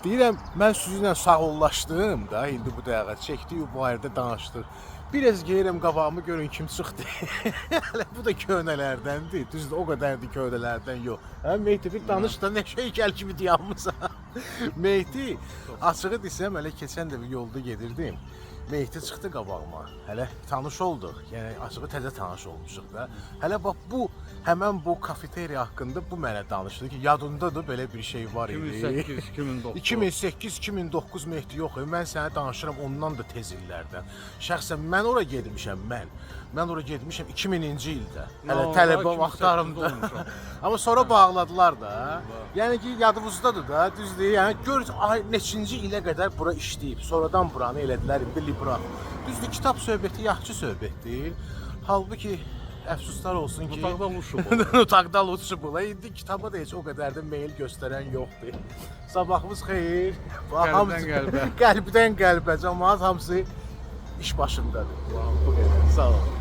Deyirəm, mən sizinlə sağollaşdım da, indi bu dəqiqə çəkdik bu barədə danışdıq. Biraz gəlirəm qabağımı görün kim çıxdı. Hələ bu da köhnələrdəndir. Düzdür, o qədərdir köhnələrdən yox. Hə Mehdi bir danış da nə şeygəl kimi dayanmısan. Mehdi, açığı desəm hələ keçən dəfə yolda gedirdim. Mehdi çıxdı qabağıma. Hələ tanış olduq. Yəni açığı təzə tanış olmuşuq da. Hələ bax bu həmən bu kafeteriya haqqında bu mənə danışdı ki, yadındadır belə bir şey var idi. 2008, 2009. 2008, 2009 Mehdi yox, mən sənə danışıram ondan da tez illərdən. Şəxsən mən ora getmişəm mən. Mən ora getmişəm 2000-ci ildə. Hələ Nå, tələbə 2008-də vaxtlarımda. olmuşam. Amma sonra bağladılar da. Yəni ki, yadınızdadır da, düzdür? Yəni gör ay neçinci ilə qədər bura işləyib. Sonradan buranı elədilər indi Libra. Düzdür, kitab söhbəti yaxşı söhbətdir. Halbuki əfsuslar olsun ki, Otaqda olmuşum. Otaqda lutsu bula. İndi kitaba da heç o qədər də meyil göstərən yoxdur. Sabahımız xeyir. Bax, Qəlbdən hamısı- qəlbə. Qəlbdən qəlbə. Camaat hamısı iş başındadır. Bu qədər. Sağ olun.